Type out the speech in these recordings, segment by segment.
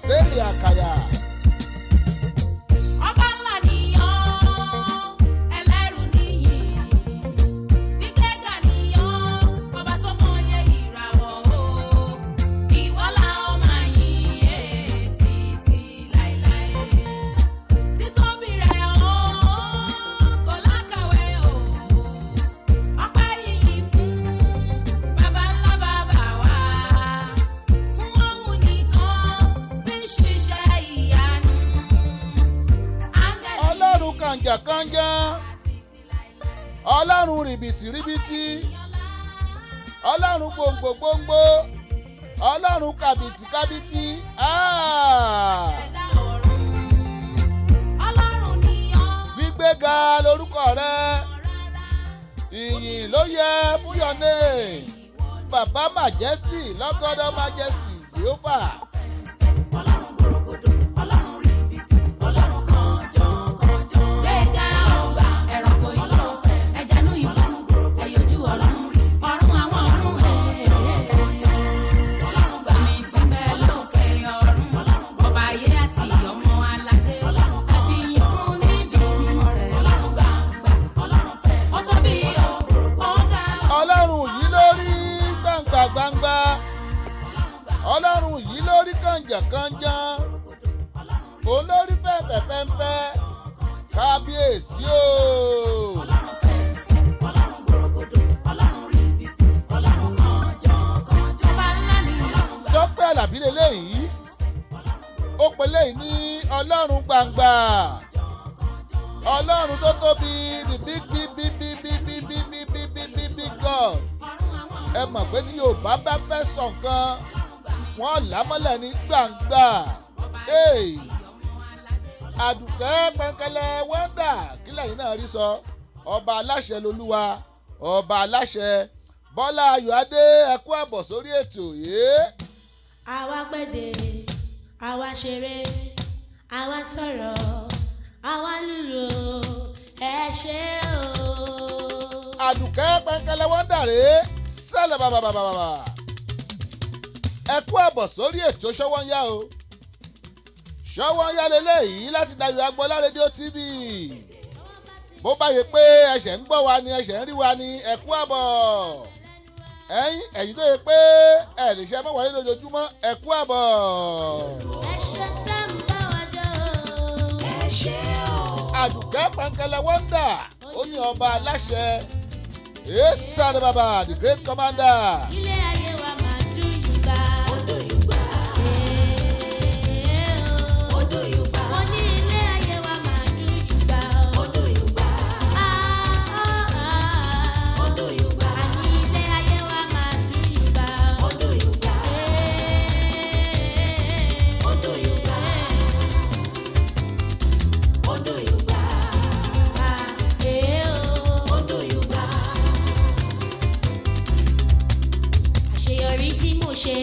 Sẹ́ẹ̀lì àkàyà. Ọba ńlá nìyàn, ẹlẹ́rù níyì, gbígbéga nìyàn, ọba tó mọyẹ ìràwọ̀ o. Ìwọ la ó máa yìn ẹ́ títí láéláé. Títóbi rẹ̀ o, kò lákàwé o. Ọpẹ́ yìí fún baba ńlá bàbá wa, fún òun nìkan tí ń ṣiṣẹ́ ìyanu. Áńgẹ́lì Ọlọ́run kànjàkànjà, títí láéláé. Ọlọ́run rìbìtì rìbìtì, Ọlọ́run gbòǹgbò gbòǹgbò, Ọlọ́run kàbìtì kàbìtì. Ah! Ṣẹ̀dá ọ̀run, Ọlọ́run nìyàn Gbígbéga lórúkọ rẹ, rárá. Ìyìn ló yẹ fún your name, Baba Majesty, lọ́gọ́dọ̀ Majesty, Jehovah. Ọlọ́run gbòrògbòdò, Ọlọ́run rìbìtì, Ọlọ́run kànjàn-kànjàn. Gbéga ọgbà ẹranko igbó, ẹja inú ibú, ẹyọjú ọlọ́run, ọ̀run àwọn ọ̀run kànjàn-kànjàn. Ọlọ́run gbà mí ti bẹ́ lókè ọ̀run, ọba ayé àti ọmọ aládé. Ẹ fi yìn fún níbi mímọ́ rẹ̀. Ọlọ́run gbàngbà, Ọlọ́run fẹ́, ó tóbi ó, ó ga. Ọlọ́run yìí lórí gbangba gbangba, Ọlọ́run yìí lórí kànjàkànjà, olórí pẹ́ńpẹ́pẹ́ńpẹ́, kábíyèsí o. Ọlọ́run fẹ́ǹfẹ́, Ọlọ́run gbòrògbòdò, Ọlọ́run ríbitì, Ọlọ́run kànjàn-kànjàn. Ọba ńlá ni Ọlọ́run gbà. Tọ́pẹ́ Àlàbí lélẹ́yìí, ó pe léyìí ní Ọlọ́run gbangba, Ọlọ́run tó tóbi, the big big big big big big big big big big big big God. Ẹ mọ̀ pé tí Yorùbá bá fẹ́ sọ nǹkan, wọ́n làmọ́lẹ̀ ní gbangba. Hey! Àdùkẹ́ Pẹ̀nkẹ́lẹ́ Wọ́ndà, kí lẹ́yìn náà rí sọ? Ọba aláṣẹ lolúwa, ọba aláṣẹ. Bọ́lá Ayọ̀adé, ẹ kú àbọ̀ sórí ètò yìí. Àwa pẹ̀dẹ̀, àwa ṣeré, àwa sọ̀rọ̀, àwa lùlù, ẹ ṣé o. Àdùkẹ́ Pẹ̀nkẹ́lẹ́ Wọ́ndà rèé sẹ́lẹ̀ bàbàbàbàbà. Ẹ kú àbọ̀ sórí ètò Ṣọ́wọ́nyá o. Ṣọ́wọ́nyá lélẹ́yìí láti Dayọ̀ Agboola Rédíò TV. Bó bá yẹ pé ẹsẹ̀ ń gbọ́ wa ni, ẹsẹ̀ ń rí wa ni, ẹ kú àbọ̀. Ẹ̀yin tó yẹ pé ẹ lè ṣe mọ́wálé lójoojúmọ́, ẹ kú àbọ̀. Ẹ ṣé tẹ́ ń bá wa jọ. Ẹ ṣé o. Àdùkẹ́ Pẹ̀nkẹ́lẹ́ Wọ́ndà, ó ní ọba aláṣẹ. Èsàdé bàbá, the great commander. Ilé ayé wa máa dùn yùgbà. Ó dùn yùngbà. Ó dùn yùngbà. Mo ní ilé ayé wa máa dùn yùgbà. Ó dùn yùngbà. Ó dùn yùngbà. Àní ilé ayé wa máa dùn yùgbà. Ó dùn yùngbà. Ó dùn yùngbà. Ó dùn yùngbà. Ó dùn yùngbà. Àṣeyọrí tí mo ṣe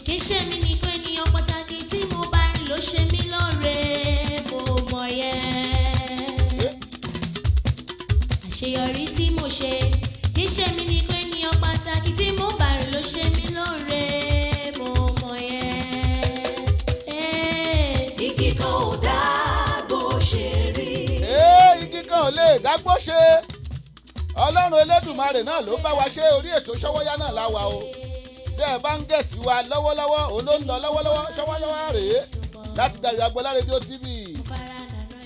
kì í ṣe mí nìkan, ènìyàn pàtàkì tí mo bá rìn ló ṣe mí lóore, mo mọ̀ yẹn. Àṣeyọrí tí mo ṣe kì í ṣe mí nìkan, ènìyàn pàtàkì tí mo bá rìn ló ṣe mí lóore, mo mọ̀ yẹn. Igi kan ò dágbó ṣe rí. Ee, igi kan ò lè dágbó ṣe. Ọlọ́run Elédùmarè náà ló bá wa ṣe. Orí ètò Ṣọ́wọ́yá náà la wà o. Tí ẹ bá ń gẹ̀tì wa lọ́wọ́lọ́wọ́, òun ló ń lọ lọ́wọ́lọ́wọ́. Ṣọ́wọ́yá rèé láti Dayọ̀ Agboola Rédíò TV.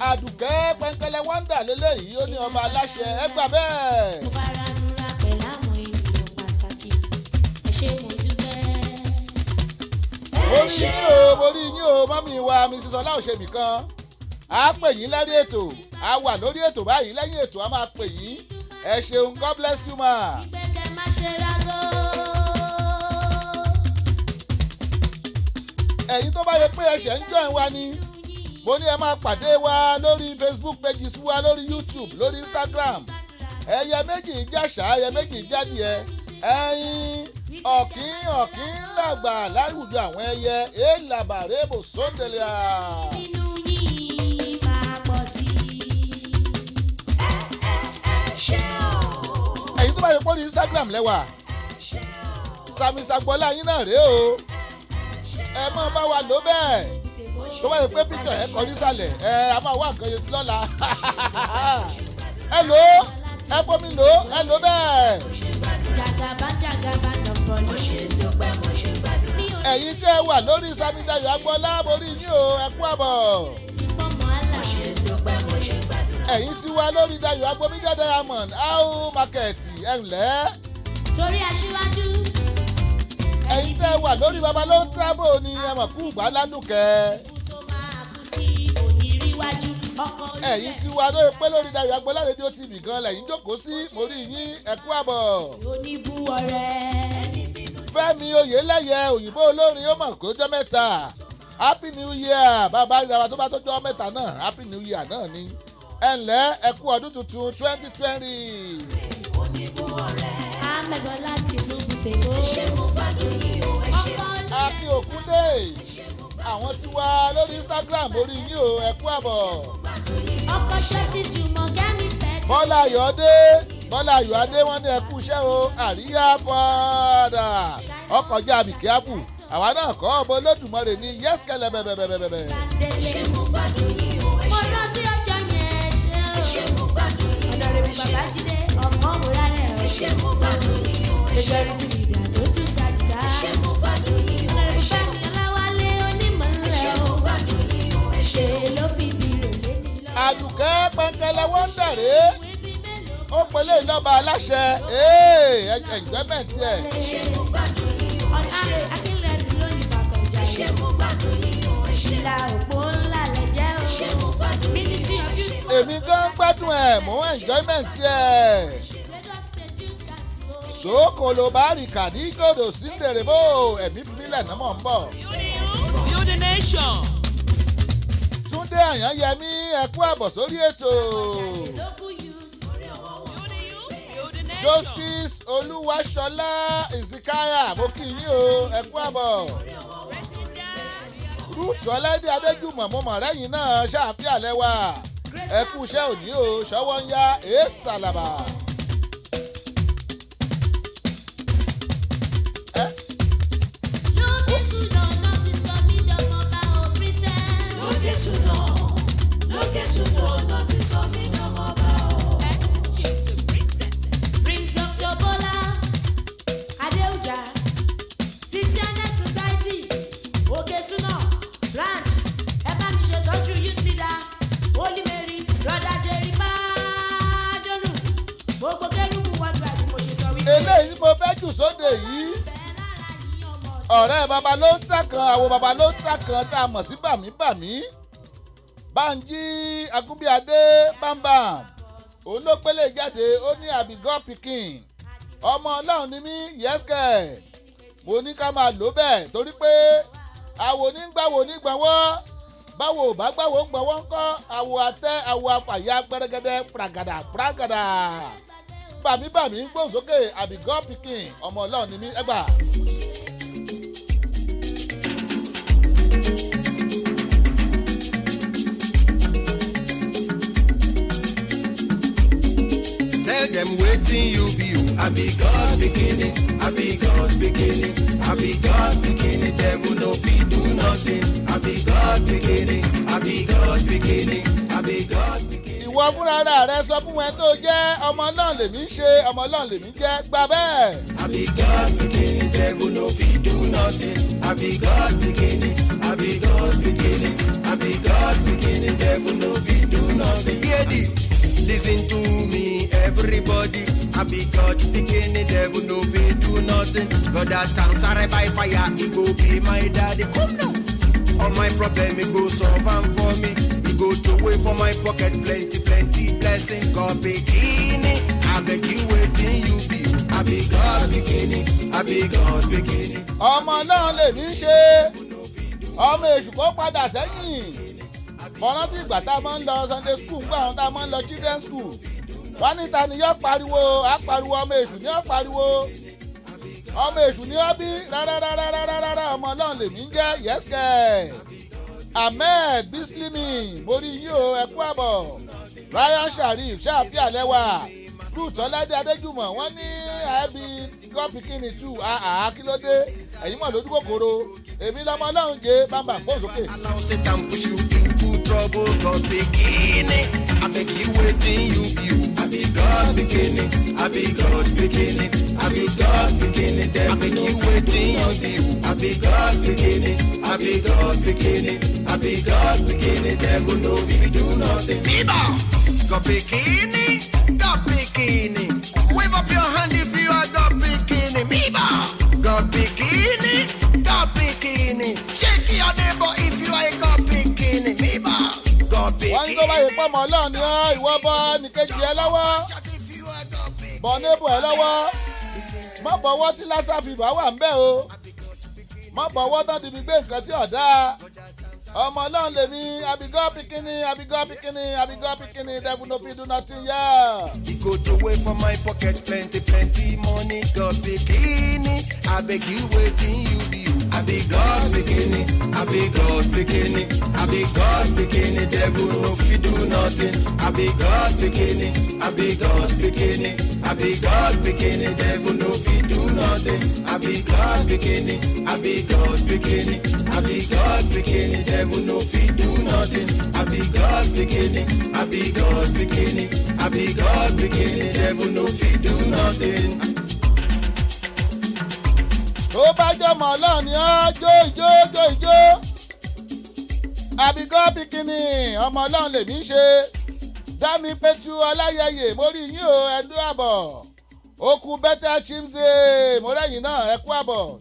Àdùkẹ́ Pẹ̀nkẹ́lẹ́ Wọ́ndà lélẹ́yìí, ó ní ọba aláṣẹ, ẹ gbà bẹ́ẹ̀. Mo fara nura pẹ̀lú àwọn ènìyàn pàtàkì, ẹ ṣé, mo dúpẹ́. Mo rí yín o, mo rí yín o, mummy wa Mrs Ọlá Òṣèbí kan. A pè yín lẹ́rí ètò, a wà lórí ètò báyìí. Lẹ́yìn ètò, a máa pè yín. Ẹ ṣeun, God bless you, ma. Gbẹ́kẹ̀ má ṣe rágó. Ẹ̀yin tó bá yẹ pé ẹ̀ṣẹ̀ ń join wa ni, mo ní ẹ máa pàdé wa lórí Facebook pages wa, lórí YouTube, lórí Instagram. Ẹyẹ méjì jàṣà, ẹyẹ méjì jádìẹ, ẹyin ọ̀kín ọ̀kín làgbà láwùjọ àwọn ẹyẹ èèlàbàrẹ́bò sóńdẹ̀lẹ̀ à. Nínú yìí máa pọ̀ sí i. Ẹ ṣé o. Ẹ̀yin tó bá yẹ pé ní Instagram lẹ́wà, Sami Sagbọ́lá yín náà rèé o, ẹ máa bá wa lò bẹ́ẹ̀. Tó bá yẹ pé píkọ̀ ẹ kọrí sàlẹ̀, ẹ a máa wá nǹkan yẹn sí lọ́la. Ẹ lò ó, ẹ bomi lò ó, ẹ lò ó bẹ́ẹ̀. Jagaba jagaba nọ̀bọ̀ Mo ṣe ń dúpẹ́, mo ṣe ń gbàdúrà. ní òní Ẹ̀yin tẹ́ ẹ wà lórí Samidayo Agboola, borí yín o, ẹ kú àbọ̀. ti pọ́nmọ́ àlà. Mo ṣe ń dúpẹ́, mo ṣe ń gbàdúrà. Ẹ̀yin tí wà lórí Dayo Agbo Media Diamond how market, ẹ ǹlẹ́. Torí aṣíwájú. Ẹ̀yin tẹ́ ẹ wà lórí baba ló ń tábò ni ẹ mọ̀ kú ìgbà ládùnkẹ́. Ikú tó máa kú sí òyìnríwájú ọkọ̀ Ẹ̀yin tí wà lórí pé lórí Dayo Agboola rédíò TV gan lẹ́yìn jókòó sí, mo rí yín, ẹ kú àbọ̀. Oníbú ọ̀rẹ́. Fẹ́mi Oyèlẹ́yẹ òyìnbó olórin, ó mọ̀ kó jọ́ mẹ́ta, happy new year. Bàbá ìdára tó bá tó jọ́ mẹ́ta náà, happy new year náà ni. Ẹ ǹlẹ́, ẹ kú ọdún tuntun 2020. Oníbú ọ̀rẹ́. Amẹ̀bọ̀lá Tinubu tèkó. Ṣé mo gbádùn yín o, ẹ ṣé. Ọkọ̀ Akin Òkúndé, àwọn tí wà lórí Instagram, orí yín o, ẹ kú àbọ̀. Ọkọ̀ ṣẹ́sí jùmọ̀ kẹ́mi fẹ́. Bọ́lá Ayọ̀dé, Bọ́lá Ayọ̀adé, wọ́n ní ẹ kú iṣẹ́ o, àríyá fọ́ọ̀dà ọkọ̀já àbíkíábù, àwa náà kọ́ ọmọ Olódùmarè ní yẹ́sìkẹ́lẹ́ bẹ̀bẹ̀bẹ̀bẹ̀. Délé. Ṣé mo gbádùn yín o, ẹ Mo ṣé. rántí ọjọ́ yẹn ṣe o. Ṣé mo gbádùn yín o, Ọ̀dọ̀rẹ́bù ẹ ṣé. Babájídé ọmọ wúrà rẹ̀ o. Ṣé mo gbádùn yín o, ẹ ṣé. Majority leader tó tún ta jìtá. Ṣé mo gbádùn yín o, ẹ Ọ̀nàrẹ́bù ṣé. Fẹ́mi Ọláwálé onímọ̀lẹ̀ Ṣé o. mo gbádùn yín o, ẹ ṣé. Ṣe ló fi ibi rò lé mi lọ. Àdùkẹ́ pẹ́ńkẹ́lẹ́ wọ́n ń dẹ̀rẹ́ Ibi mélòó ó pẹ̀lẹ́ ìlọ́ba aláṣẹ enjoyment ẹ̀. Ṣé mo gbádùn yín o, ẹ Ọ̀nà ṣé. Akínlẹ̀dùn ló ní fàkọ̀jà Ṣé yìí. mo gbádùn yín o, ẹ ṣé. Ìlà òpó ńlá lẹ jẹ́ o. Ṣé mo gbádùn yín o, Ministry ẹ of ṣé. Youth Èmi gan gbádùn ẹ̀, mò ń enjoyment ẹ̀. Lagos State Youth Council o. Sókòlò bárìkà ní gòdò sí tèrèbó ẹ̀mí fílẹ̀ náà mọ̀ ń bọ̀. Build the nation. Túndé Àyànyẹmí, ẹ kú àbọ̀ sórí ètò. Local youth. Build the nation. Joseph Olúwaṣọlá Ìsìkáyà, mo kí yín o, ẹ kú àbọ̀. Ruth Ọlẹ́dẹ̀ Adéjùmọ̀, mo mọ̀ rẹ́yìn náà ṣáàfíà lẹ́wà. Ẹ kú iṣẹ́ òní o, ṣọwọ́ ń yá èésàlàbà. Lókè sùnà náà ti sọ mí dọ́mọ bá o princess. Lókè sùnà, lókè sùnà ọ̀nà ti sọ mí dọ́mọ bá o. She's a princess. Prince Dr. Bola Adeuja, Titiana Society, Okesuna Branch, ẹ bá mi ṣètọ́jú youth leader, Holy Mary, Brother Jerry Bádọ́nù, gbogbo kérúbù wọ́dù àti mo ṣe sọ wípé. Eléyìí tí mo fẹ́ jù sóde yìí, Bẹ́ẹ̀ lára yín ọmọ ọ̀dọ́. ọ̀rẹ́ baba ló ń tà kan, àwọn baba ló ń tà kan tá a mọ̀ sí bàmíbàmí, Bánjí Agúnbíadé bámbàm, òun ló pélé jáde, ó ní àbígọ́ pikin, ọmọ ọlọ́run ni mí, yẹ́sìkẹ̀. Mo ní ká máa lò bẹ́ẹ̀ torí pé àwò nígbàwò nígbàwọ́, báwo ò bá gbàwò ń gbọ̀wọ́ ńkọ́, àwò àtẹ àwò àfàyà gbẹrẹgẹdẹ pragada pragada, bàmíbàmí ń gbóhùn sókè, àbígọ́ pikin, ọmọ ọlọ́run ni mí, ẹgbàá. Tell them wetin you be o. I be God pikin, I be God pikin, I be God pikin. Devil no fit do nothing. I be God pikin, I be God pikin, I be God pikin. Ìwọ fúnra rẹ sọ fún wọn tó jẹ́ ọmọ náà lèmi ń ṣe, ọmọ náà lèmi jẹ́, gbà bẹ́ẹ̀. I be God pikin, devil no fit do nothing. I be God pikin, I be God pikin, I be God pikin, devil no fit do nothing. Hear this, listen to me, everybody. I be God pikin, devil no fit do nothing. God that answer by fire, he go be my daddy. Come now. All my problem, he go solve am for me. He go throw away for my pocket, plenty, plenty blessing. God pikin, I beg you wetin you be. I be God pikin, I be God pikin. Ọmọ náà lèmi ń ṣe, ọmọ èṣù kó padà sẹ́yìn. Mo rántí ìgbà tá a máa ń lọ Sunday school, ńgbà wọn tá a máa ń lọ children school, wọ́n níta ni yóò pariwo, á pariwo, ọmọ èṣù ni yóò pariwo, ọmọ èṣù ni yóò bí rárárárárárá, ọmọ náà lèmi ń jẹ́, yẹ́sìkẹ́. Ahmed Bislimi, mo rí yín o, ẹ kú àbọ̀. Ryan Sharif ṣáàfíà lẹ́wà. Ruth Ọládé Adéjùmọ̀, wọ́n ní àbí gọ́pìkìnì tù àá, kí ló dé? Ẹ̀yin mọ̀ lójú kòkòrò. Èmi lọmọ Ọlọ́run jẹ́ bàbá gbóhùn sókè. Allow Satan push you into trouble, God pikinny. I beg you wetin you be o. I be God pikinny, I be God pikinny, I be God pikinny. I beg you wetin you be o. I be God pikinny, I be God pikinny, I be God pikinny. Devil no fit do nothing. Viva! God pikinny, God pikinny. Wave up your hand if you are God pikinny. Viva! God pikinny, God pikinny. Shake your neighbor if you are a God pikinny. Viva! God Wọ́n ní tó bá yẹ pikinny. pọ́mọ Ọlọ́run ni ọ́, ìwọ bọ́ nìkejì ẹ lọ́wọ́, Shout if you are God pikinny. bọ́ nébù ẹ lọ́wọ́. Má bọ̀wọ́ tí lásà fìbá wà ń bẹ̀ o. Má bọ̀wọ́ tán ti fi gbé nǹkan tí ọ̀dá. Ọmọ Ọlọ́run lèmi, abigọ́ pikinni, abigọ́ pikinni, abigọ́ pikinni, devil no fit do nothing, yeah. He go throw away for my pocket plenty, plenty money. God pikinny, I beg you wetin you be o. I be God pikinny, I be God pikinny, I be God pikinny. Devil no fit do nothing. I be God pikinny, I be God pikinny, I be God pikinny. Devil no fit do nothing. I be God pikinny, I be God pikinny, I be God pikinny. Devil no fit do nothing. I be God pikinny, I be God pikinny, I be God pikinny. Devil no fit do nothing. Tó bá jọmọ Ọlọ́run ni ọ́, jó ìjó, jó ìjó. Abigọ́ pikinni, ọmọ Ọlọ́run lèmi ń ṣe. Dámi Pẹ̀tù Ọláyẹyẹ, mo rí yín o, ẹdún àbọ̀. Okùn Bẹ́tẹ̀ Chimse, mo rẹ́yìn náà, ẹ kú àbọ̀.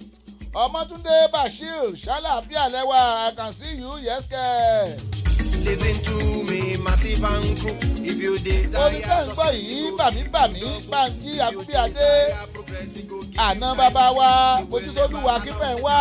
Ọmọtúndé Bashir, ṣàlàáfíà lẹ́wà, I can see you, yes kẹ́. Listen to me, massive and crew. If you desire Orin tẹ́ ń gbọ́ yìí, bàmí bàmí, Bàǹjí Àgúnbíadé, àná bàbá wa, Mojísólúwa kífẹ̀ ń wá,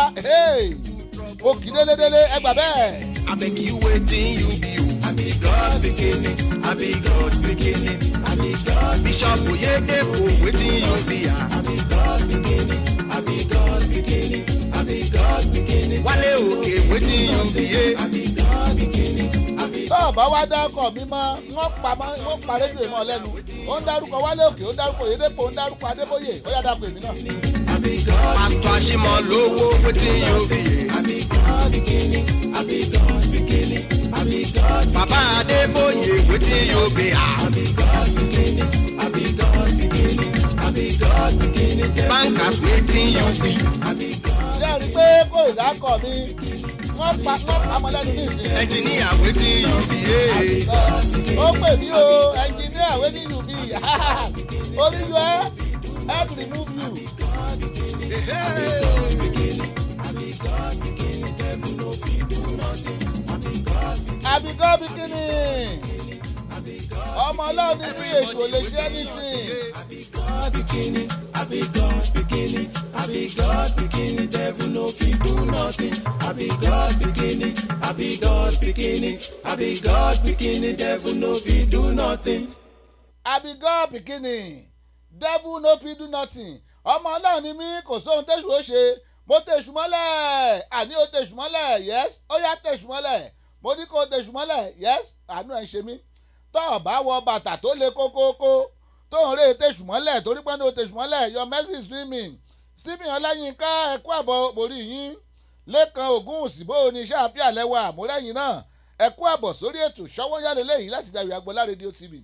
mo kì í délédélé, ẹ gbà bẹ́ẹ̀. I beg you wetin you be o. I be God pikinny, I be God pikinny, I be God. Bishop Oyedepo wetin you be ah. I be God pikinny, I be God pikinny, I be God pikinny. Wale Oke wetin you be eh. I be God pikinny, I be. Tó o bá wá dárúkọ mi mọ́, wọ́n pa mọ́, wọ́n pa rédíò mọ́ lẹ́nu. Ó ń dárúkọ Wálé Òkè, ó ń dárúkọ Oyèdèpọ̀, ó ń dárúkọ Adébóyè, ó yá dárúkọ èmi náà. I be God. Pastor Ashimolowo wetin you be eh. I be God pikinny, I be God pikinny, I be God. Baba Adeboye wetin you be ah. I be God pikinny, I be God pikinny, I be God pikinny. Bankers wetin you be. I be God. Ṣé ẹ rí i pé kò ìdákọ̀ mi, wọ́n pa mọ́ lẹ́nu ní ìsìn. Engineer wetin you be eh. Ó pè mí o, engineer wetin you be? Orí yọ ẹ́, help remove you. Abigọ́ pikinni, ọmọ Ọlọ́run ní bí èṣù ò lè ṣe anything. I be God pikinny, I be God pikinny, I be God pikinny, devil no fit do nothing. I be God pikinny, I be God pikinny, I be God pikinny, devil no fit do nothing. Abigọ́ pikinni, devil no fit do nothing. Ọmọ Ọlọ́run ni mí, kò sóhun tẹ̀sù ó ṣe. Mo tẹ̀sù mọ́lẹ̀, àní ó tẹ̀sù mọ́lẹ̀, yes, ó yá tẹ̀sù mọ́lẹ̀. Mo ní kó tẹ̀sù mọ́lẹ̀, yes, àánú ẹ̀ ń ṣe mí. Tọ́ ọ̀ bá wọ bàtà tó le kókókó, tó ń rè tẹ̀sù mọ́lẹ̀ torí pé ní o tẹ̀sù mọ́lẹ̀, your mercy is swimming. Stephen Ọláyínká, ẹ kú àbọ̀, mo rí yín. Lẹ́kan Ògúnwùsì, bó o ní iṣẹ́ àfíà lẹ́wà, àmúrẹ́yìn náà. Ẹ kú àbọ̀ sórí ètò Ṣọwọ́nyá lélẹ́yìí láti Dayọ̀ Agboola Rédíò TV.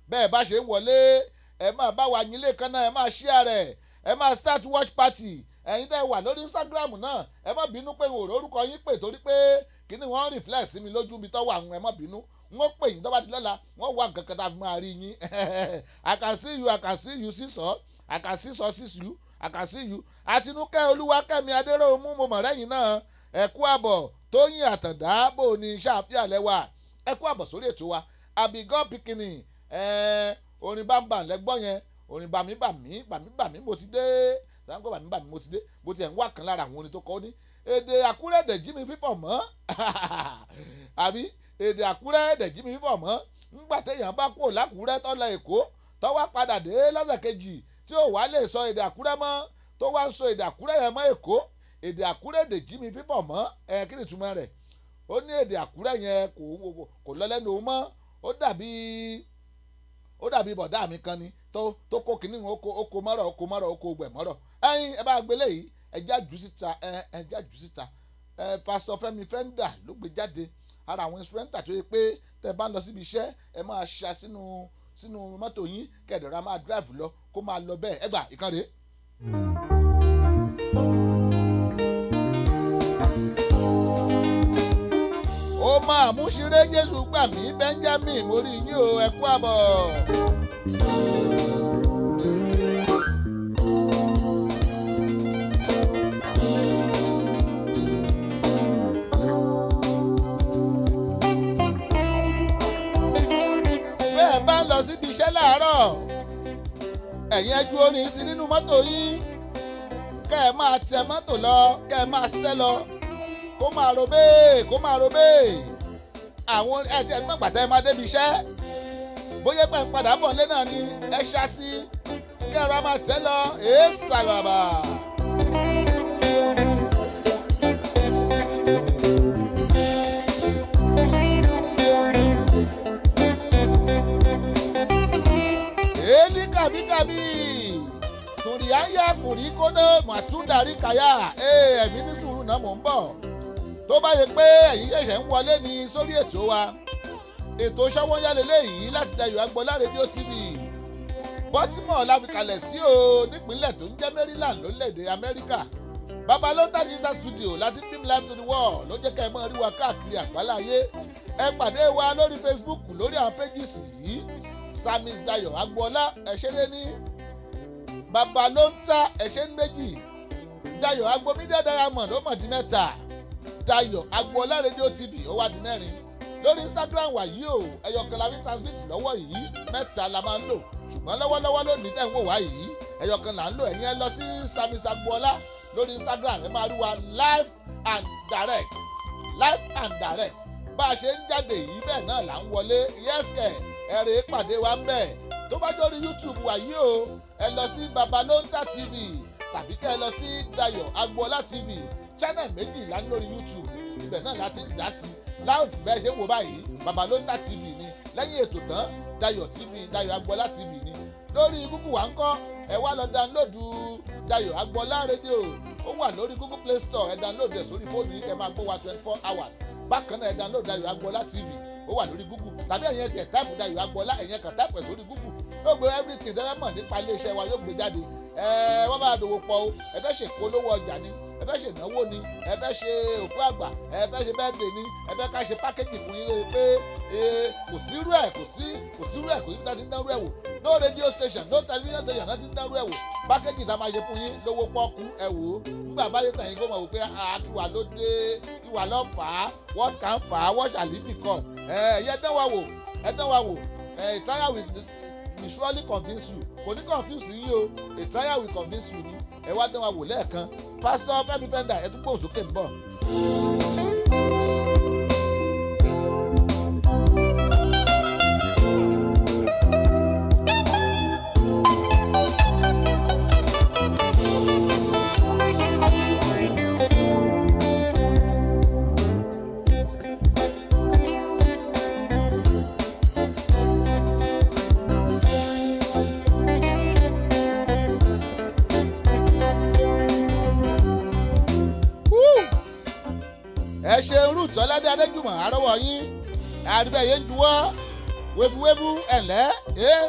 Bẹ́ẹ̀ bá ṣe ń wọlé, ẹ máa bá wa yín lẹ́ẹ̀kan náà, ẹ máa share rẹ̀, ẹ máa start watch party. Ẹ̀yin tẹ́ wà lórí Instagram náà, ẹ má bínú pé n ò rórúkọ yín pè torí pé kíní wọ́n reflect sí mi lójú mi tọ́wọ́ àwọn, ẹ má bínú. Wọ́n pè yín tó bá di lọ́la, wọ́n wá nǹkan kan tá a fi máa rí yín. I can see you, I can see you, sísọ, I can see sọ, see you, I can see you. Àtinúkẹ́ Olúwakẹ́mi Adéròmú, mo mọ̀ rẹ́yìn náà, ẹ kú àbọ̀. Tóyìn Àtàndá, bò ní ṣàfihàn lẹ́wà, ẹ kú àbọ̀ sórí ètò wa Abigọ́ pikinni. Orin bámbà lẹ́gbọ́n yẹn, orin bàmí bàmí bàmí bàmí mo ti dé, sango bàmí bàmí mo ti dé, mo ti ẹ̀ ń wá kan lára àwọn orin tó kọ́ ní èdè Àkúrẹ́ dẹ̀jí mi fífọ̀ mọ́, àbí èdè Àkúrẹ́ dẹ̀jí mi fífọ̀ mọ́. Ńgbà téèyàn bá kúrò lákúrẹ́ tó lọ Èkó, tó wá padà dé lọ́sẹ̀ kejì tí ò wá lè sọ èdè Àkúrẹ́ mọ́, tó wá ń sọ èdè Àkúrẹ́ yẹn mọ́ Èkó, èdè Àkúrẹ́ dẹ̀jí mi fífọ̀ mọ́. Ẹ kí ni ìtumọ̀ rẹ̀? Ó ní èdè Àkúrẹ́ yẹn kò lọ lẹ́nu òun mọ́. Ó dàbí bọ̀dá mi kan ni tó kó kínní, ó kó mọ́rọ̀, ó kó mọ́rọ̀, ó kó gbẹ̀ mọ́rọ̀. Ẹ̀yin ẹ bá gbélé yìí. Ẹjẹ́ àjù síta, ẹjẹ́ àjù síta. Pásítọ̀ Fẹ́mi Fẹ́ńdà ló gbé jáde. Ara àwọn instrumental tó yẹ pé tẹ́ bá ń lọ síbi iṣẹ́, ẹ máa ṣa sínú mọ́tò yín, kẹ̀dọ̀rà máa drive lọ, kó máa lọ bẹ́ẹ̀. Ẹ gbà ìkan rèé. Ó máa mú ṣeré Jésù gbà mí. Benjamin, mo rí yín o, ẹ kú àbọ̀. Bẹ́ẹ̀ bá ń lọ síbi iṣẹ́ láàárọ̀, ẹ̀yin ẹ ju orin sí nínú mọ́tò yín, kẹ́ ẹ máa tẹ mọ́tò lọ, kẹ́ ẹ máa ṣẹ́ lọ, kó máa ro bẹ́ẹ̀, kó máa ro bẹ́ẹ̀. Àwọn ẹtì ẹni mọ̀gbàtà ẹ máa débi iṣẹ́, bóyá pẹ̀ ń padà bọ̀ nílé náà ni, ẹ ṣá sí kẹ́ ẹ ra máa tẹ́ lọ èé sàlàbà. Èlí kàbíkàbí tùrìáyà kùrí kódó màsúndàrí kàyà. Ẹ̀mí ní sùúrù náà, mò ń bọ̀. Tó bá yẹ pé ẹ̀yin ṣẹ̀ṣẹ̀ ń wọlé ní sórí ètò wa, ètò Ṣọ́wọ́nyá lélẹ́yìí láti Dayọ̀ Agboola Rédíò TV. Baltimore la fi kalẹ̀ sí o, nípínlẹ̀ tó ń jẹ́ Maryland, lórílẹ̀‐èdè Amẹ́ríkà. Babalota Digital Studio láti beam live to the world ló jẹ́ ká ẹ mọ́ rí wa káàkiri àgbáláyé. Ẹ pàdé wa lórí Facebook, lórí àwọn pages yìí: Samis Dayo Agboola, ẹ̀ṣẹ́ ní Babalota, ẹ̀ṣẹ́ ní méjì, Dayo Agbo Media Diamond, ó mọ̀ di mẹ́ta, Dayo Agboola Radio TV, ó wá di mẹ́rin. Lórí Instagram wà yìí o, ẹyọkan la fi transmit lọ́wọ́ yìí. Mẹ́ta la máa ń lò, ṣùgbọ́n lọ́wọ́lọ́wọ́ lónìí tẹ̀ ń wò wá yìí, ẹyọkan là ń lò. Ẹ̀yin ẹ lọ sí Samis Agboola lórí Instagram, ẹ máa rí wa live and direct, live and direct. Bá a ṣe ń jáde yìí, bẹ́ẹ̀ náà là ń wọlé. Yẹ́sìkẹ̀, ẹ rè é pàdé wa ń bẹ̀. Tó bá dórí YouTube wà yìí o, ẹ lọ sí Babalonta TV tàbí kẹ́ ẹ lọ sí Dayo Agboola TV. Channel méjìlá ní lórí YouTube, ibẹ̀ náà láti ń dá sí live. Bẹ́ẹ̀ ṣe ń wò báyìí, Babalonta TV ni. Lẹ́yìn ètò tán, Dayo TV, Dayo Agboola TV ni. Lórí Google wa ń kọ́, ẹ wá lọ download Dayo Agboola Radio, ó wà lórí Google Play Store. Ẹ download ẹ sórí fóònù yìí, kẹ́ máa gbọ́ wa 24 hours. Bákan náà, ẹ download Dayo Agboola TV, ó wà lórí Google. Tàbí ẹ̀yin ẹ̀ tiẹ̀ type Dayo Agboola, ẹ̀yin kan type ẹ̀ sórí Google, yóò gbé everything tẹ́lẹ̀ mọ̀ nípa iléeṣẹ́ wa, yóò gbé jáde. Ẹ wọ́n bá dòwò pọ̀ o. Ẹ fẹ́ ṣe ìpolówó ọjà ni, ẹ fẹ́ ṣe ìnáwó ni, ẹ fẹ́ ṣe òkú àgbà, ẹ fẹ́ ṣe birthday ni, ẹ fẹ́ ká ṣe package fún yín lóye pé kò sí irú ẹ̀, kò sí irú ẹ̀, kò sí tí ń dánrú ẹ̀ wò. No radio station, no television station náà ti ń dánrú ẹ̀ wò. Package tá a máa ṣe fún yín lówó pọ́kú, ẹ wò ó, nígbà bá yẹ tàn yín, kó mọ̀ wò pé kí wà ló dé, kí wà lọ́ fà á, what can fà á, what shall it become? Ẹ yẹ dán wa wò, ẹ dán wa wò. Ẹ trial will surely convince you. Kò ní confuse yín o, a trial will convince you ni. Ẹ wá dán wa wò lẹ́ẹ̀kan. Pásítọ̀ Fẹ́mi Fẹ́ndà, ẹ tún gbóhùn sókè ń bọ̀. Woo! Ẹ ṣe Ruth Ọládé Adéjùmọ̀, àrọ́wọ́ yín àdúgbò yẹn ń juwọ́ wébuwébu ẹ̀lẹ́ ẹ́.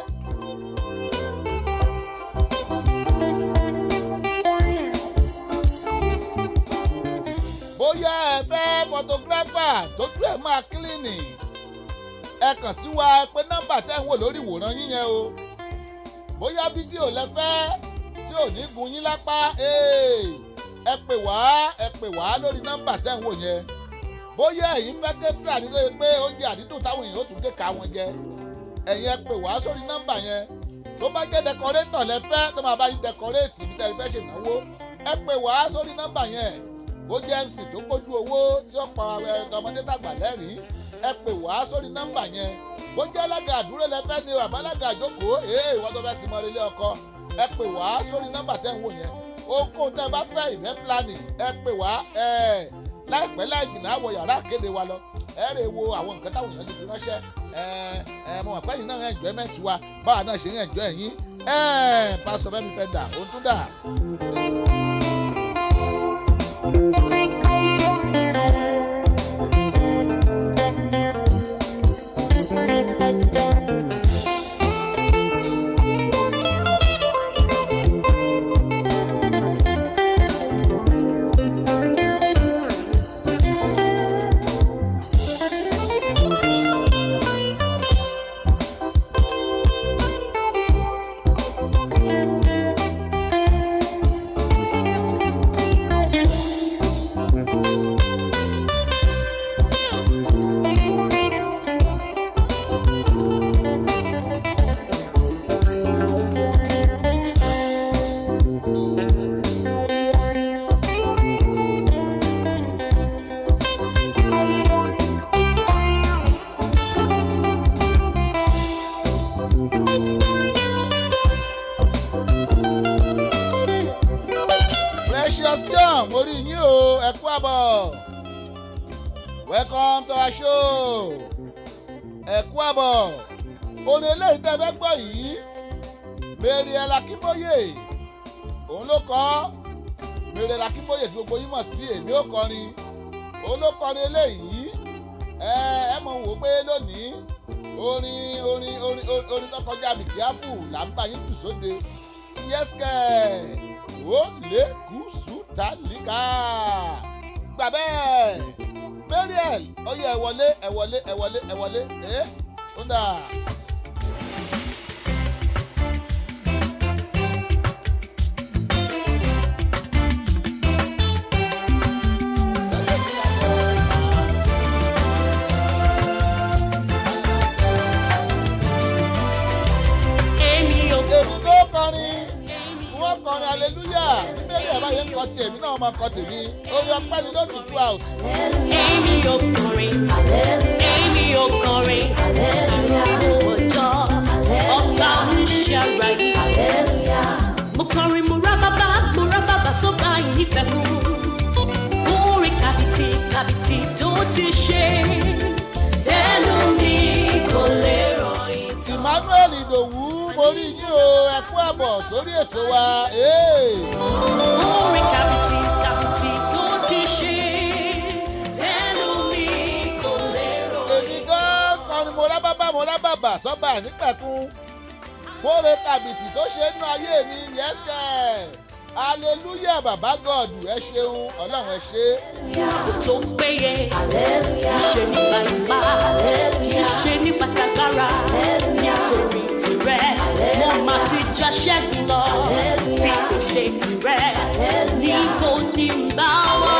Bóyá ẹ fẹ́ photographer tójú ẹ̀ máa clean, ẹ kàn sí wa pé nọ́mbà tẹ́ ń wò lórí ìwòran yín yẹn o. Bóyá fídíò lẹ fẹ́ tí ò ní gun yín lápá, ẹ pè wá, ẹ pè wá lórí nọ́mbà tẹ́ ń wò yẹn. Bóyá ẹ̀yin fẹ́ caterer nílé pé oúnjẹ àdídùn táwọn èèyàn ó tún gé ka wọn jẹ, ẹ̀yin ẹ pè wá sórí nọ́mbà yẹn. Tó bá jẹ́ decorator lẹ fẹ́ tó máa bá yín decorate ibi tẹ́ ẹ fẹ́ ṣènáwó, ẹ pè wá sórí nọ́mbà yẹn. Bó jẹ́ MC tó kójú owó tí ó pa ọmọdé tàgbà lẹ́rìí, ẹ pè wá sórí nọ́mbà yẹn. Bó jẹ́ alága àdúró lẹ fẹ́ ni, àbá alága àjókòó, ee, ìwọ́n tó fẹ́ sinmi ilé ọkọ, ẹ pè wá sórí nọ́mbà tẹ́ ń wò yẹn. Ohunkóhun tẹ́ ẹ bá fẹ́, event planning, ẹ pè wá. Ẹ láìpẹ́ láì jìnnà, àwọ̀ yàrá kéde wa lọ, ẹ rè wo àwọn nǹkan táwọn èèyàn ti fi ránṣẹ́. Ẹ ẹ mo mọ̀ pé ẹ̀yin náà enjoyment wa, báwa náà ṣe ń enjoy ẹ̀yin. Ẹ Pásítọ̀ Fẹ́mi fẹ́ dà, òun tún dà. àbọ̀. Welcome to our show. Ẹ kú àbọ̀. Orin eléyìí tẹ́ fẹ́ gbọ́ yìí, Mariel Akínbóyè òun ló kọ. Mariel Akínbóyè tí gbogbo yín mọ̀ sí Èmi Ó Kọrin, òun ló kọrin eléyìí. Ẹ mọ̀ wò pé lónìí orin orin orin orin tó kọjá bìtíáfù là ń bá yín jù sóde. Yẹ́sìkẹ́ ó lè kú sùtàlíkà gbà bẹ́ẹ̀. Mariel, ó yẹ, ẹ wọlé, ẹ wọlé, ẹ wọlé, ẹ wọlé. Ẹ ó dà. Èmi ò Èmi tó kọrin, wọ́n kọrin hallelujah. Bí Mariel bá yẹn kọ tiẹ̀, èmi náà máa kọ tèmi. Orin ọpẹ́ ni lónìí throughout. Èmi ò kọrin, èmi ò kọrin, sàrúgbó ọjọ́, ọba oníṣẹ́ ara yìí. Mo kọrin, mo rá bàbá, mo rá bàbá sọ́ba ìnípẹ̀kun. Orin kàbìtì kàbìtì tó ti ṣe, tẹnu mi kò lè ròyìn. Emmanuel Ìdòwú, mo rí yín o, ẹ kú àbọ̀ sórí ètò wa. Hey. Orin kàbìtì kàbìtì tó ti ṣe, tẹnu mi kò lè ròyìn. Èmi gan kọrin, mo rábábá, mo rábàbà sọ́ba nípẹ̀kun fóore kàbìtì tó ṣe nínú ayé mi. Yẹ́sẹ̀, hallelujah. Bàbá God, ẹ ṣeun. Ọlọ́run, ẹ ṣe. Tó péye, kì í ṣe nípa ipá, kì í ṣe nípa tagbára, nítorí tirẹ̀ mo máa ti já ṣẹ́gun lọ. Bí kò ṣe tirẹ̀, níbo ni bá wà?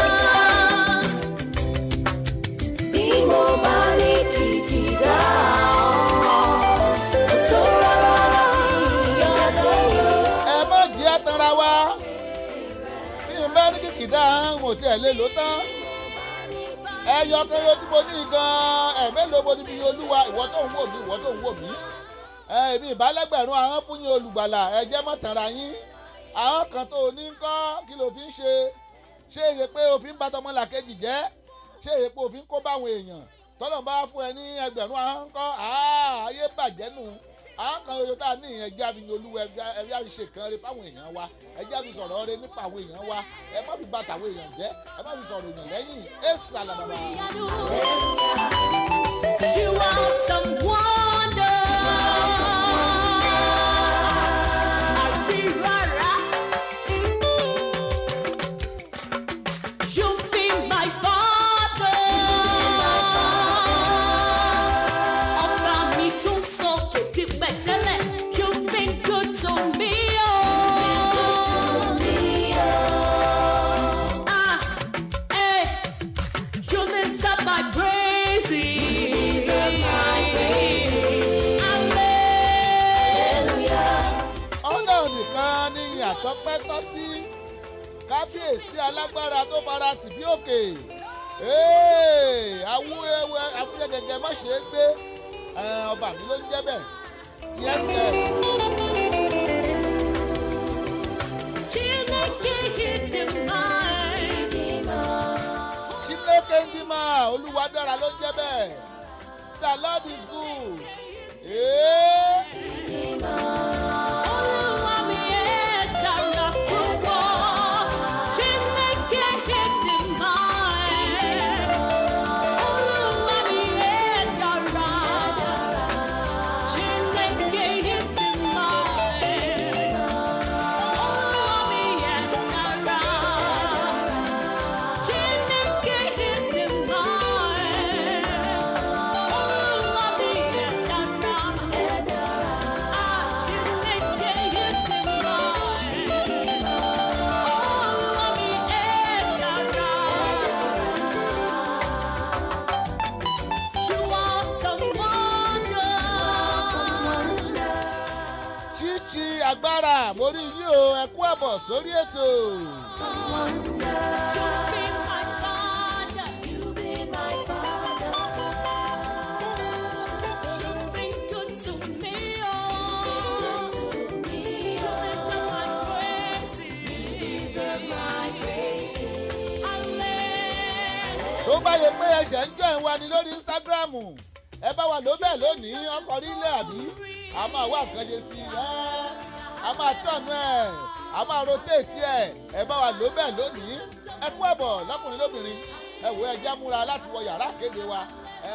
Hallelujah. Bí mo bá ní kìkìdá kò tó rárá ìyá tó yọ. Ẹ má jẹ́ àtàrà wa. Bí n bá ní kìkìdá n ò tiẹ̀ lè lò tán. Ẹyọ kan yóò tí mo ní gan-an, ẹ mélòó mo ní fi Olúwa? Ìwọ tó ń wò mí, ìwọ tó ń wò mí, ẹ èmi ìbálẹ́gbẹ̀rún ahọ́n fún yín olùgbàlà. Ẹ jẹ́ mọ́ tanra yín. Ahọ́n kan tó o ní ń kọ́, kí ló fi ń ṣe? Ṣé èyí pé o fi ń bá tọmọlàkejì jẹ́? Ṣé èyí pé o fi ń kó báwọn èèyàn? Tọ́lọ̀ bá fún ẹ ní ẹgbẹ̀rún ahọ́n kọ́, ayé bàjẹ́ nù. Ahọ́n kan oṣù tá a ní ìyẹn, ẹjẹ́ àfi Olúwa, ẹjẹ́ àfi ṣe kan re fáwọn èèyàn wa, ẹjẹ́ àfi sọ̀rọ̀ re nípa àwọn èèyàn wa. Ẹ má fi bà tàwọn èèyàn jẹ́, ẹ má fi sọ̀rọ̀ èèyàn lẹ́yìn. Ẹ sàlàbàbà. You are some wonder. Àrírárá. You've been my father. Ọba mi tún sọ kété pẹ̀tẹ́lẹ̀. You've been good to me. Oh. Ah, eh. You deserve my praises. Hallelujah. Ọlọ́run nìkan ni àtọ́pẹ́ tọ́ sí. Kábíyèsí alágbára tó fara tì bí òkè. Awúwẹ́wẹ́ awúyẹ́ gẹ́gẹ́ má ṣe é gbé. Ọba mi ló ń jẹ́ bẹ́ẹ̀. Yes, sir. Chineke ịdị mma. Chineke ndị ma, Olúwa dára ló ń jẹ́ bẹ́ẹ̀. The Lord is good. Ee. Olúwa mi, ẹ dára púpọ̀. Chineke ịdị mma. Olúwa mi, ẹ dára. Chineke ịdị mma. Olúwa mi, ẹ dára. Chineke ịdị mma. Olúwa mi, ẹ dára. Ah, Chineke ịdị mma. Olúwa mi, ẹ dára. You are some wonder. Chichi agbára, mo rí yín o, ẹ kú àbọ̀ sórí ètò. You've been my father. You've been my father. You've been good to me, oh. You deserve my praise. Bó bá yẹ pé ẹsẹ̀ ń join wa ní lórí Instagram, ẹ bá wa ló bẹ́ẹ̀ lónìí. Ọkọ̀ rí ilé àbí a máa wá nǹkan ṣe sí i ẹ́, a máa tọ̀nù ẹ̀, a máa rotate ẹ̀. Ẹ bá wa ló bẹ́ẹ̀ lónìí. Ẹ kú ẹ̀bọ̀ lọ́kùnrin lóbìnrin. Ẹ wò, ẹ já múra láti wọ yàrá kéde wa ẹ,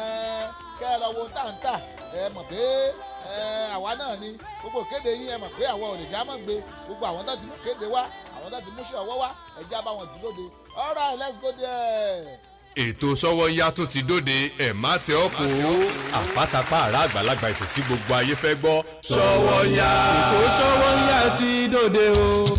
kẹ́ ẹ lọ wo táǹtà. Ẹ mọ̀ pé ẹ àwa náà ni gbogbo kéde yín. Ẹ mọ̀ pé àwọn ò lè já mọ̀ gbé gbogbo àwọn tó ti mú kéde wá, àwọn tó ti múṣẹ́ ọwọ́ wá. Ẹ já bá wọn dúró de. All right, let's go there. Ètò Sọ́wọ́nyá tó ti dóde, ẹ̀ má tẹ ọ́ kó àpátápá àrà àgbàlagbà, ètò tí gbogbo ayé fẹ́ gbọ́. Sọ́wọ́nyá. Ètò Sọ́wọ́nyá ti dòde o.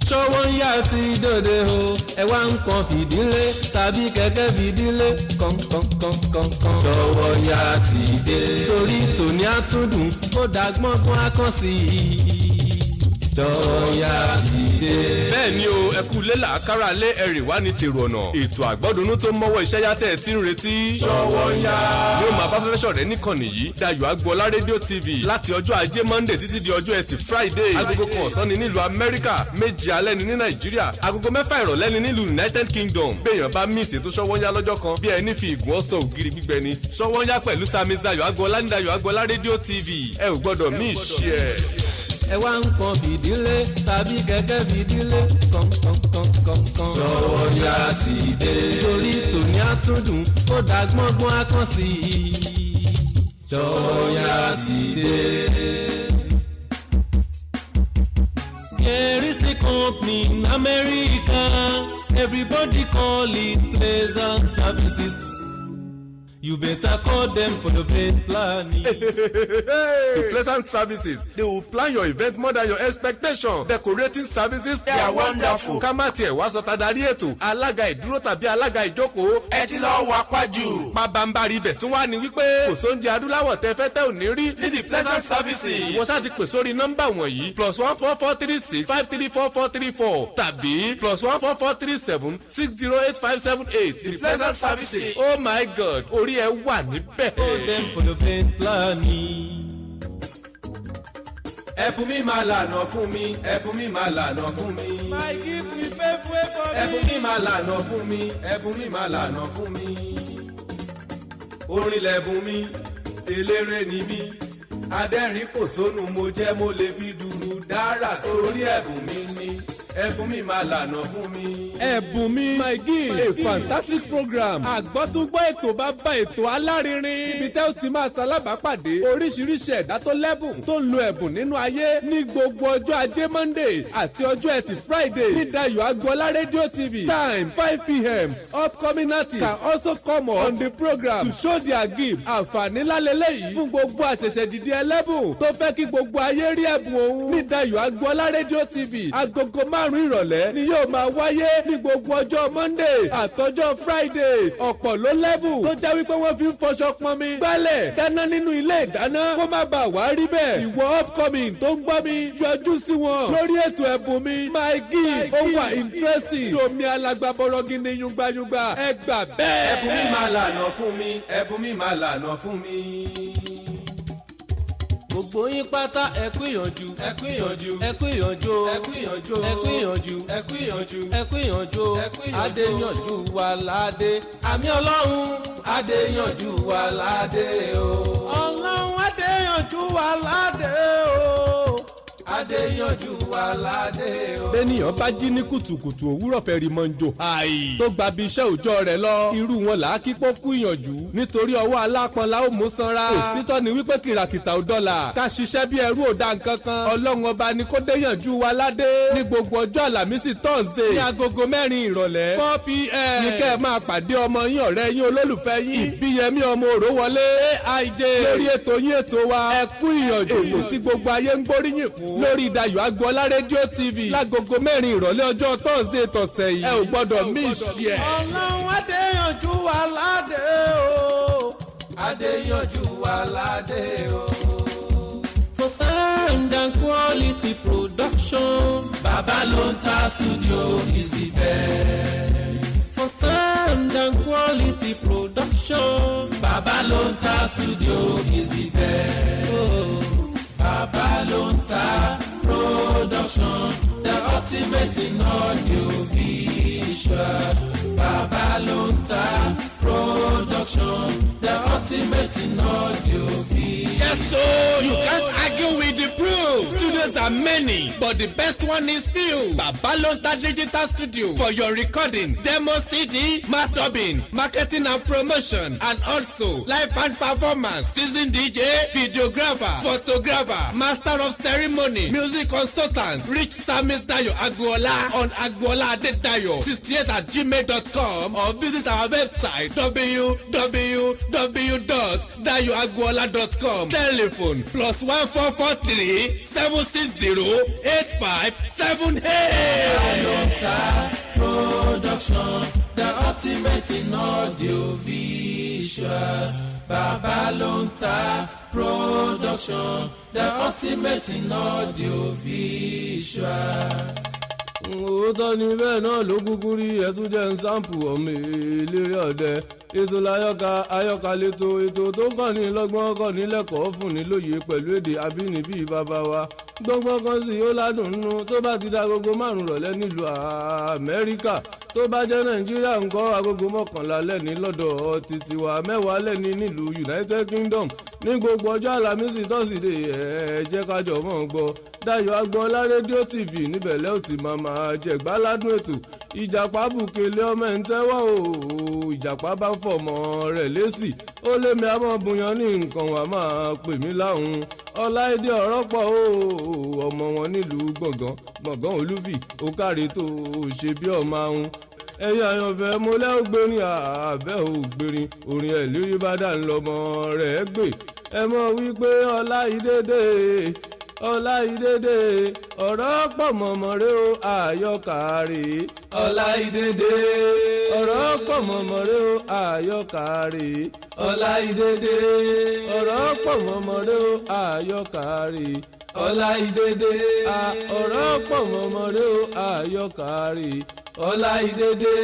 Sọ́wọ́nyá ti dòde o. Ẹ wá nǹkan fìdílé tàbí kẹ̀kẹ́ fìdílé kọ̀ǹkọ̀ǹkọ̀ǹkọ̀ǹ. Sọ́wọ́nyá ti dé. Torí tòní àtúndùn ó dàgbọ́n kún akọ́sí i. Sọ́wọ́nyá ti dé. Bẹ́ẹ̀ ni o, ẹ kú lé làákàrà lé ẹrì wá ní tèrò ọ̀nà. Ètò àgbọ́dúnú tó mọ́wọ́ iṣẹ́ yá tẹ̀ tí ń retí. Sọ́wọ́nyá yóò máa bá fẹ́fẹ́ sọ̀rẹ́ níkànnì yìí, Dayọ̀ Agboola Rédíò TV, láti ọjọ́ Ajé Monday títí di ọjọ́ Ẹtì Friday. 1:00 ọ̀sán ni nílùú Amẹ́ríkà, 7 alẹ́ ni ní Nàìjíríà, 6:30 ìrọ̀lẹ́ ni nílùú United Kingdom. Béèyàn bá miss ètò Sọ́wọ́nyá lọ́jọ́ kan, bí ẹni fi ìgùn ọ̀sán ògiri gbígbẹ ni. Sọ́wọ́nyá pẹ̀lú Samis Dayọ̀ Agboola ní Dayọ̀ Agboola Rédíò TV, ẹ ò gbọ́dọ̀ miss ẹ̀. Ẹ wá nǹkan fìdílé tàbí kẹ̀kẹ́ fìdílé kọ̀ǹkọ̀ǹkọ̀ǹkọ̀ǹ. Sọ́wọ́nyá ti dé. Torí tòní àtúndùn ó dàgbọ́ngbọ́n akọ́sí i. Sọ́wọ́nyá ti dé. There is a company in America. Everybody call it Pleasant Services. You better call them for the event planning. The Pleasant Services, they will plan your event more than your expectation. Decorating services, They are wonderful. Ká má tiẹ̀ wá sọ tadarí ètò, alága ìdúró tàbí alága ìjókòó. Ẹ ti lọ wá pájù. Pabambari ibẹ̀ tún wá ní wípé kò sóúnjẹ adúláwọ̀ tẹ fẹ́ tẹ́ ò ní rí ní The Pleasant Services. Wọ́n ṣáà ti pè sórí nọ́mbà wọ̀nyí: +1 443 653 4434 tàbí +1 443 760 8578. The Pleasant Services. Oh my God, orí ẹ wà níbẹ̀. Call them for the event planning. Ẹ̀bùn mi máa lànà fún mi, ẹ̀bùn mi máa lànà fún mi. My gift will pave way for me. Ẹ̀bùn mi máa lànà fún mi, ẹ̀bùn mi máa lànà fún mi. Orin lẹ̀bùn mi, eléré ni mí. Adẹ́rìn kò sónú mo jẹ́, mo lè fi dùrù dára torí ẹ̀bùn mi ni. Ẹ̀bùn mi máa lànà fún mi. Ẹ̀bùn mi, My Gift, a fantastic program. Àgbọ́túngbọ́ ètò bá bá ètò alárinrin, ibi tẹ́ ó ti máa ṣalábàápàdé oríṣiríṣi ẹ̀dá tó lẹ́bùn, tó ń lo ẹ̀bùn nínú ayé, ní gbogbo ọjọ́ Ajé Monday àti ọjọ́ Ẹtì Friday ní Dayọ̀ Agboola Radio TV. Time 5 p.m. Upcoming artists can also come on the program to show their gift. Àǹfààní ńlá lélẹ́yìí fún gbogbo àṣẹ̀ṣẹ̀ dìde ẹlẹ́bùn tó fẹ́ kí gbogbo ayé rí ẹ̀bùn òun ní Dayọ̀ Agboola Radio TV. 5:00 ìrọ̀lẹ́ ni yóò máa wáyé ní gbogbo ọjọ́ Monday àtọjọ́ Friday. Ọ̀pọ̀ ló lẹ́bùn tó jẹ́ wípé wọ́n fi ń fọṣọ, pọnmi, gbálẹ̀, dáná nínú ilé ìdáná. Kó má bàa wá rí bẹ́ẹ̀, ìwọ upcoming tó ń gbọ́ mi, yọjú sí wọn lórí ètò Ẹ̀bùn Mi, My Gift. Ó wà interesting, domi alágbàbọ̀rọ̀ gidi, yungbayungba, ẹ gbà bẹ́ẹ̀. Ẹ̀bùn mi máa lànà fún mi, ẹ̀bùn mi máa lànà fún mi. Gbogbo yín pátá, ẹ kú ìyànjú, ẹ kú ìyànjú, ẹ kú ìyànjú o, ẹ kú ìyànjú, ẹ kú ìyànjú, ẹ kú ìyànjú, ẹ kú ìyànjú o. Ẹ kú ìyànjú. Adéyànjú wa ládé, àmì Ọlọ́run, adéyànjú wa ládé o. Ọlọ́run, adéyànjú wa ládé o. Adéyanjú wa ládé o. Bẹ́nìyàn bá jí ní kùtùkùtù òwúrọ̀ fẹ́ rí mọ́njò àì tó gba bí iṣẹ́ òòjọ́ rẹ̀ lọ, irú wọn là á kí pọ́kú ìyànjú, nítorí ọwọ́ alápọn la ó mú sanra. Òtítọ́ ni wípé kìràkìtà ò dọ́là, ká ṣiṣẹ́ bí ẹrú ò dá nǹkan kan. Ọlọ́run Ọba ni kó déyànjú wa ládé. Ní gbogbo ọjọ́ Àlàmísì Thursday ní 4:00 ìrọ̀lẹ́, 4 p.m., ní kẹ́ ẹ máa pàdé ọmọ yín, ọ̀rẹ́ yín, olólùfẹ́ yín, Ìbíyẹmí ọmọ Òrówọlé AIJ, lórí ètò yín, ètò wa, Ẹ Kú Ìyànjú, ètò tí gbogbo ayé ń gbóríyìn fún lórí Dayọ̀ Agboola Rédíò TV lágogo 4 ìrọ̀lẹ́ ọjọ́ Thursday tọ̀sẹ̀ yìí. Ẹ ò gbọ́dọ̀ miss ẹ̀. Ọlọ́run, adéyànjú wa ládé o. Adéyanjú wa ládé o. For sound and quality production. Bàbá ló ń ta studio is the best. For sound and quality production. Bàbá ló ń ta studio is the best. Oh. Bàbá ló ń ta production, the ultimate in audio visual. Bàbá ló ń ta production, the ultimate in audio video. Yes, so you can't argue with the proof. Studios are many, but the best one is few. Babalonta Digital Studio for your recording, demo CD, mass dubbing, marketing and promotion, and also live band performance, season DJ, videographer, photographer, master of ceremony, music consultant. Reach Samis Dayo Agboola on Agboola Adedayo 68@gmail.com or visit our website www.dayoagboola.com. Telephone +1 443 760 8578. Babalonta production, the ultimate in audio visual. Babalonta production, the ultimate in audio visual. Òótọ́ ni bẹ́ẹ̀ náà ló kúkú rí. Ẹtún jẹ́ ń sample ọmọ eléré ọ̀dẹ. Ètò láyọ̀ká ayọ̀ká lẹ́tọ̀, ètò tó ń kọ́ni lọ́gbọ́n, kọ́ni lẹ́kọ̀ọ́, fún ni lóye pẹ̀lú èdè abínibí bàbá wa. Gbọ́ngbọ́n kan sì ó ládùn nínú tó bá ti da 5:00 rọ̀lẹ́ nílùú Amẹ́ríkà. Tó bá jẹ́ Nàìjíríà ńkọ́, 11:00 lẹ́ni lọ́dọ̀ títí wa, 10:00 lẹ́ni nílùú United Kingdom. Ní gbogbo ọjọ́ Àlàmísì, Tọ́sídẹ̀ẹ́, ẹ jẹ́ ká jọ mọ́ gbọ́ Dayọ̀ Agboola Rédíò TV. Níbẹ̀ lẹ́ ò ti máa máa jẹ̀gbáládùn ètò. Ìjàpá bùkélé ọmọ ẹ̀ ń tẹ́wọ́ o, ìjàpá bá ń fọmọ rẹ̀ lésì, ó lémi àmọ́ bùyàn ní nǹkan wà máa pè mí láhùn. Ọláìdé ọ̀rọ̀ pọ̀ o, ọmọ wọn nílùú Gbọ̀ngàn, Gbọ̀ngàn Olúfì, ó káre tó ṣe bí ọmọ ahun. Ẹ̀yin àyànfẹ́, mo lẹ́ ògbérin àbẹ́ ògbérin orin ẹ̀ lérí bá dà ń lọ́mọ rẹ̀ gbé. Ẹ mọ̀ wípé Ọláìdédé, Ọláìdédé, ọ̀rọ̀ pọ̀ mọ̀mọ́ rẹ o, àyọkà rè é. Ọláìdédé, ọ̀rọ̀ pọ̀ mọ̀mọ́ rẹ o, àyọkà rè é. Ọláìdédé, ọ̀rọ̀ pọ̀ mọ̀mọ́ rẹ o, àyọkà rè é. Ọláìdédé, ọ̀rọ̀ pọ̀ mọ̀mọ́ rẹ o, àyọkà rè é. Ọláìdédé.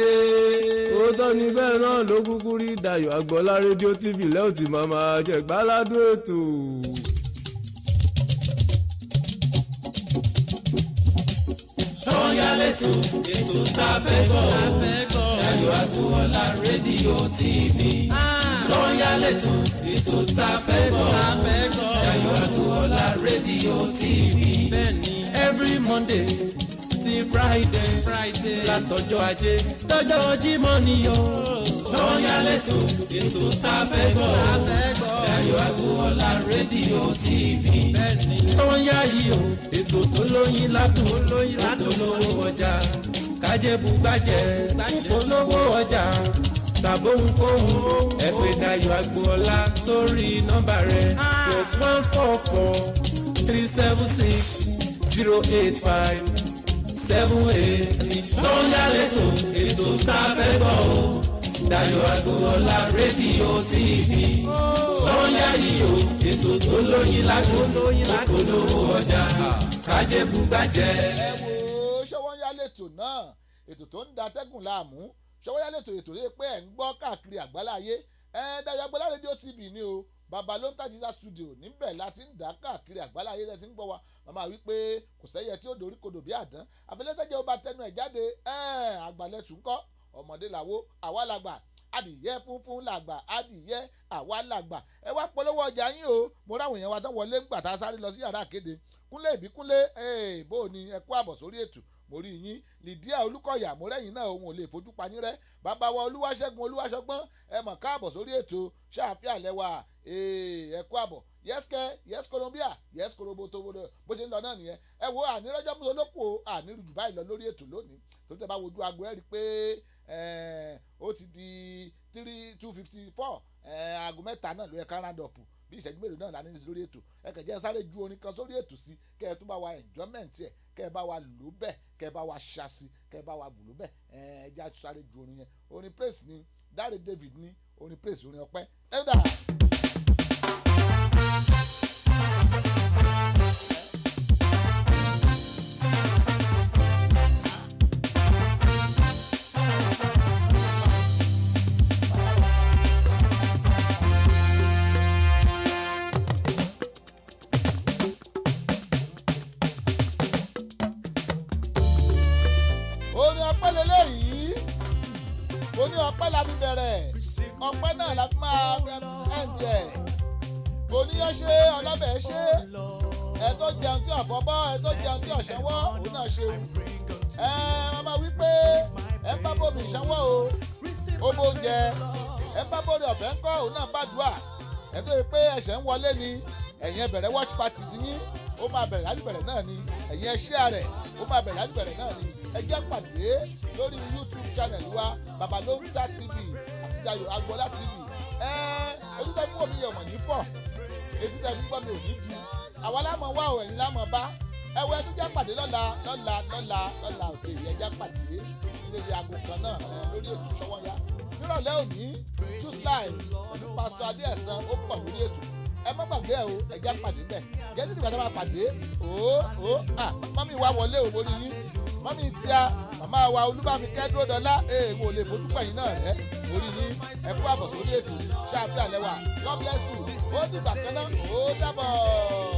Òótọ́ ni bẹ́ẹ̀ náà ló kúkú rí. Dayọ̀ Agboola Rédíò TV lẹ́wọ̀n tí màmá jẹ̀gbáládùn ètò. Sọ́yà lẹ́tọ̀, ètò tá a fẹ́ gbọ́ o. Dayọ̀ Agboola Rédíò TV. Sọ́yà lẹ́tọ̀, ètò tá a fẹ́ gbọ́ o. Dayọ̀ Agboola Rédíò TV. Every Monday ti Friday, látọjọ́ Ajé dọ́jọ́ Jímọ̀ ni o. Sọ́yà lẹ́tọ̀, ètò tá a fẹ́ gbọ́ o. Dayọ̀ Agboola Rédíò TV. Sọ́yà yìí o, ètò tó lóyin ládùn, polówó ọjà, kájẹ́bù gbájẹ́, polówó ọjà tàbóhunkóhun, ẹ pè Dayọ̀ Agboola sórí nọ́mbà rẹ̀ +1 44 376 085 78. Sọ́yà lẹ́tọ̀, ètò tá a fẹ́ gbọ́ o. Dayọ̀ Agboola Rédíò TV. Sọ́yà yìí o, ètò tó lóyin ládùn, polówó ọjà, kájẹ́bù gbájẹ́. Ẹ wo Ṣọwọ́nyá lẹ́tọ̀ náà, ètò tó ń da atẹ́gùn láàmú. Ṣọwọ́nyá lẹ́tọ̀, ètò yẹ pé ẹ̀ ń gbọ́ káàkiri àgbáláyé. Ẹ Dayọ̀ Agboola Rédíò TV ni o. Bàbá ló ń ta Jesus Studio, níbẹ̀ láti ń dá káàkiri àgbáláyé ẹ ti ń gbọ́ wa. Màmá wí pé kò sẹ́yẹ tí ó dorí kodò bí àdán àfẹlẹ́tẹ̀jẹ́ ó bá tẹnu ẹ̀ jáde. Ẹ̀ àgbàlẹ̀tù ńkọ́, ọmọdé làwọ, àwa làgbà, adìyẹ funfun làgbà, adìyẹ àwa làgbà. Ẹ wá polówó ọjà yín o. Mo ráwọn èèyàn wa tán wọlé ńgbà tá a sáré lọ sí yàrá àkéde. Kúnlé Ìbíkúnlé, bó o ní, ẹ kú àbọ̀ sórí ètò, mo rí yín. Lydia Olúkọ̀yà, mo rẹ́yìn náà, òun ò lè fojú pa yín rẹ́. Bàbá wa Olúwaṣẹ́gun Olúwaṣọgbọ́n, ẹ mọ̀ káàbọ̀ sórí ètò, ṣáàfíà lẹ́wà, ẹ kú àbọ̀. Yẹ́sìkẹ́, yes Colombia, yes Korobo tó bó ṣe ń lọ náà nìyẹn. Ẹ wo ànírọ́jọ́ mùsùlùkù, ànírú jù báyìí lọ lórí ètò lónìí, torí tẹ bá wojú aago, ẹ rí i pé ó ti di 3:54. Aago 3 náà ló yẹ ká round up. Bí ìṣẹ́jú mélòó náà la ní lórí ètò. Ẹ kàn jẹ́ sáré ju orin kan sórí ètò sí, kẹ́ ẹ tún bá wa enjoyment ẹ̀, kẹ́ ẹ bá wa lò bẹ́ẹ̀, kẹ́ ẹ bá wa ṣàṣì, kẹ́ ẹ bá wa bùlù bẹ́ẹ̀. Ẹ já sáré ju orin yẹn. Orin praise ni, Dáre David ní orin praise, orin ọpẹ́. Ẹ dà. Orin ọpẹ́ lélẹ́yìí. Mo ní ọpẹ́ la fi bẹ̀rẹ̀, ọpẹ́ náà la fi máa ẹ̀ǹdì ẹ̀. Oníyàn ṣe, ọlọ́bẹ̀ ṣe, ẹ tó jẹun tí ọ̀fọ́ bọ́, ẹ tó jẹun tí ọ̀ṣẹ́wọ́, òun náà ṣeun. Ẹ wọ́n máa wí pé ẹ ń bá bòmí ìṣẹ́wọ́ o, ó bó oúnjẹ, ẹ ń bá bòmí ọ̀fẹ́ ńkọ́, òun náà ń bá dùà. Ẹ tó yẹ pé ẹ̀ṣẹ̀ ń wọlé ni, ẹ̀yin ẹ bẹ̀rẹ̀ watch party ti yín, ó máa bẹ̀rẹ̀ láti bẹ̀rẹ̀ náà ni. Ẹ̀yin ẹ share rẹ̀, ó máa bẹ̀rẹ̀ láti bẹ̀rẹ̀ náà ni. Ẹ jẹ́ pàdé lórí YouTube channel wa, Babalonta TV àti Dayo Agboola TV. Ẹ ojú tẹ́ fún omi yẹn ọmọ ní fọ̀, etí tẹ́ fún gbọ́ mi ò ní di. Àwa lámọ̀ wá o, ẹ̀yin lámọ̀ bá. Ẹ wọ ẹ tún jẹ́ pàdé lọ́la lọ́la lọ́la lọ́la òsè yẹn, jẹ́ pàdé nílé aago kan náà lórí ètò Ṣọwọ́nyá nírọ̀lẹ́ òní. Choose Life pẹ̀lú Pásítọ̀ Adéẹ̀sán ó pọ̀ lórí ètò. Ẹ má gbàgbé ẹ o, ẹ jẹ́ pàdé bẹ́ẹ̀. Jẹ́ títí gbàdá máa pàdé o o à mọ́mí wa wọlé o, mórí yín mọ́mí tíá màmá wa Olúbámi Kẹ́dúródọ́lá èèwọ̀ lè fojú pẹ̀yìn náà rẹ́ orí yín. Ẹ kú àbọ̀ sórí ètò ṣáàfíà lẹ́wà. God bless you. Ó dìgbà kan náà, ó dàbọ̀.